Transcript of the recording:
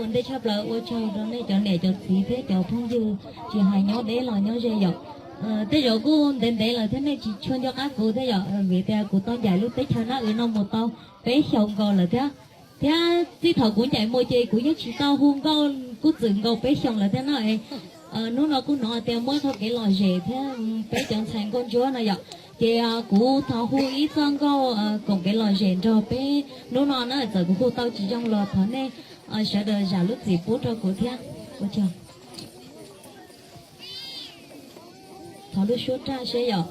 Ntej tshaj plaws ua tsaug rau nej cov niam cov txiv thiab cov phooj ywg, tsis hais nyob deb los nyob ze yom. Tej zaum kuj ntev ntev lawm thiab nej tsis tshua nco qab kuv thiab yom, vim tias kuv tau ncaim lub teb chaws Nab Wb no mus tau peb xyoos nkaus lawm thiab. Thiab txij thaum kuv ncaim mus ces kuv yeej tsis tau hu nkauj, kuj txwm nkaus peb xyoos lawm thiab no. Hnub no kuj hnov tias muaj txoj kev lom zem thiab peb cov ntxhais nkauj ntsuab no yom, ces kuv thov hu ib txoj nkauj koom kev lom zem nrog peb hnub no na. Txawm kuv hu tau tsis zoo los thov nej sawv daws zam lub txim pub rau kuv thiab. Ua tsaug. Thov lub suab raj seb yom.